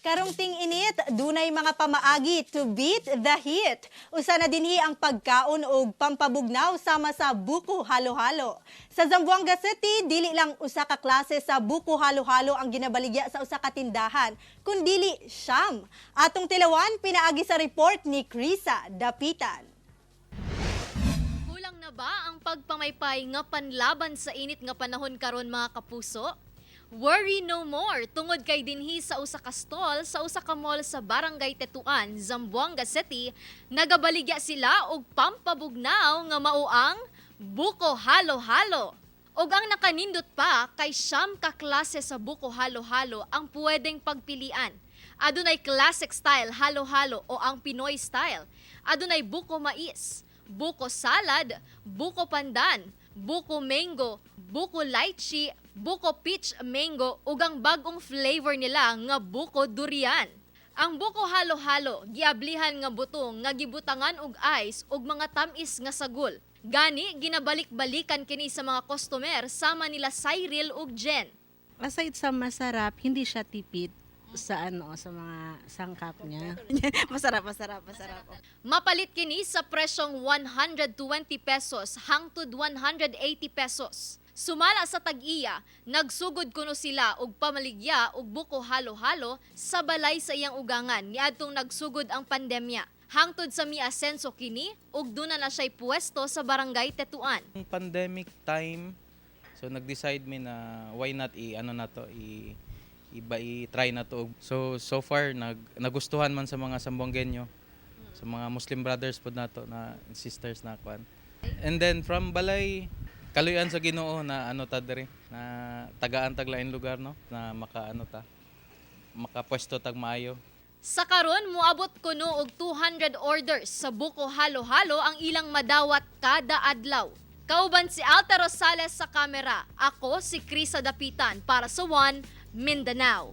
Karong ting-init, dunay mga pamaagi to beat the heat. Usa na dinhi ang pagkaon og pampabugnaw sama sa buko halo-halo. Sa Zamboanga City, dili lang usa ka klase sa buko halo-halo ang ginabaligya sa usa ka tindahan, kundili 9. Atong tilawan pinaagi sa report ni Krisa Dapitan. Kulang na ba ang pagpamaypay nga panlaban sa init nga panahon karon, mga kapuso? Worry no more tungod kay dinhi sa usa ka stall sa usa ka mall sa Barangay Tetuan, Zamboanga City, nagabaligya sila og pampabugnaw nga mao ang buko halo-halo. Og ang nakanindot pa kay 9 ka klase sa buko halo-halo ang pwedeng pagpilian. Adunay classic style halo-halo o ang Pinoy style. Adunay buko mais, buko salad, buko pandan, buko mango, buko lychee, buko peach mango ug ang bag-ong flavor nila nga buko durian. Ang buko halo-halo giablihan nga butong nga gibutangan og ice ug mga tam-is nga sagol. Gani ginabalik-balikan kini sa mga customer sama nila Cyril ug Jen. Aside sa masarap, hindi siya tipid sa ano, sa mga sangkap niya. Masarap, masarap, masarap. Mapalit kini sa presyong 120 pesos hangtod 180 pesos. Sumala sa tag-iya, nagsugod kuno sila og pamaligya og buko halo-halo sa balay sa iyang ugangan niadtong nagsugod ang pandemya. Hangtod sa miasenso kini ug duna na siya'y puwesto sa Barangay Tetuan. Yung pandemic time, so nag-decide mi na why not i ano na to, i iba i-try na to. So so far nagustuhan man sa mga Zamboangueño, sa mga Muslim brothers pod nato na sisters na kwan. And then from balay, kaluyan sa Ginoo na ano ta diri na tagaan tag lain lugar, no, na maka ano ta, makapwesto tag maayo. Sa karon moabot kuno og 200 orders sa buko halo-halo ang ilang madawat kada adlaw. Kauban si Alta Rosales sa kamera. Ako si Krisa Dapitan para sa One Mindanao.